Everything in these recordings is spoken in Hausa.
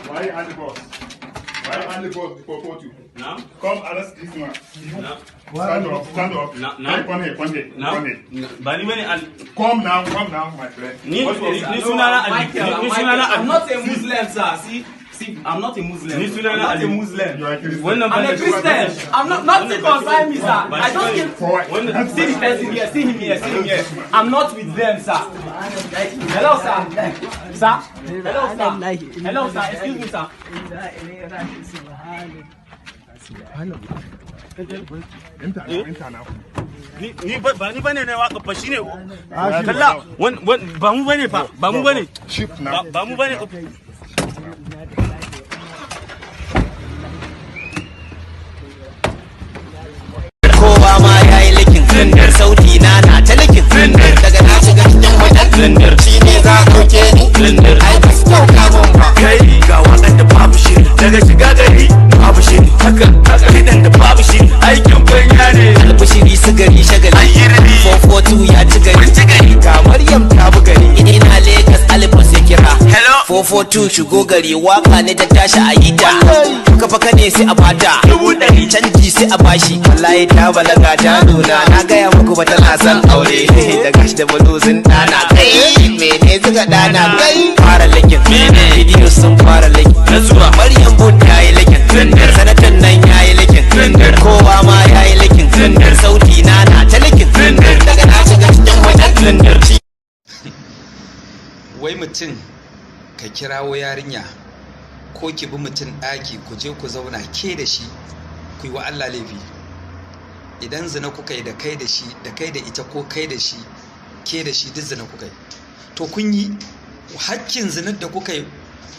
Why are the boss? Why are the boss before you? Na? Come arrest this man. You. Na? Stand up, stand up. No, no. Hey, come here, come here, Na? come here. Ba ni bane Ali. Come now, my friend. Ni What's wrong? ni sunana Ali. Michael, Ni I'm sunana Michael. I'm Ali. not a Muslim, sir. See, see, I'm not a Muslim. Ni sunana I'm not Ali. a Muslim. You are a Christian. Wannan I'm a Christian. I'm not. Nothing concern me, sir. I just came. Forward. Wannan See the person here. See him here. See him here. I'm not with them, sir. Hello, sir. Sir. Hello, sir. Hello, sir. Excuse me, sir. Enter now, enter now. Ni ba ni bane ne waka fa shine kalla wan ba mu bane fa, ba mu bane. Shift now. Ba mu bane. Kowa ma ya yi likin, sauti na na ta likin. Daga na shiga cikin wajen, shi ne za a ɗauke ni. Ai ba su kyauta mun ba. Kai, ga waɗanda babu shiri, daga shiga gari babu shiri, haka haka kiɗan da babu shiri, aikin kunya ne. Albishiri, sigari, shagali. 442 ya ci gari. Ci gari. Ga Maryam ta bi gari. Ina Lagos, Alifas ya kira. Hello. 442 shigo gari, waka ne ta tashi a yi ta. Faka faka ne sai a bata. 100,000. Canji sai a bashi. Wallahi ta balaga, ta nuna. Na gaya muku ba, tana son aure. Da gashi da bulu sun dana. Kai, mene suka dana? Kai, fara likin. Bidiyo sun fara likin. Na zuwa. Maryam Bun ta yi likin. Sanatan nan ya yi likin. Kowa ma ya yi likin. Sauti na na ta likin. Daga na shiga cikin wajen. Wai mutum ka kirawo yarinya ko ki bi mutum ɗaki, ku je ku zauna ke da shi, ku yi wa Allah laifi. Idan zina kuka yi da kai da shi, da kai da ita, ko kai da shi, ke da shi, duk zina kuka yi. To kun yi hakkin zinar da kuka yi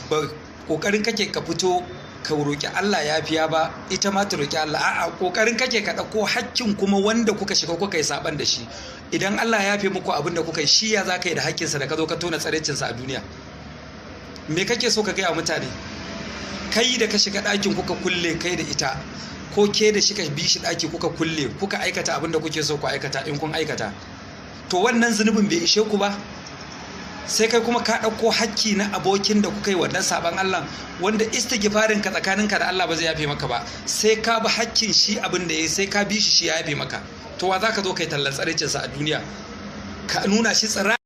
ba. Kokarin kake ka fito ka roƙi Allah ya fiya ba, ita ma ta roƙi Allah. A'a, kokarin kake ka ɗauko hakkin kuma wanda kuka shiga kuka yi saban da shi. Idan Allah ya fi muku abin da kuka yi, shi ya za ka yi da hakkinsa da ka zo ka tona tsaraicinsa a duniya? Me kake so ka gaya wa mutane? Kai da ka shiga ɗakin kuka kulle, kai da ita, ko ke da shi ka bi shi ɗaki kuka kulle, kuka aikata abin da kuke so ku aikata, in kun aikata, to wannan zunubin bai ishe ku ba? Sai kai kuma ka ɗauko hakki na abokin da kuka yi wannan saban Allah, wanda istighfarin ka tsakaninka da Allah ba zai yafe maka ba. Sai ka bi hakkin shi, abin da ya sai ka bi shi, shi ya yafe maka. To wa za ka zo kai tallan tsaraicinsa a duniya, ka nuna shi tsira?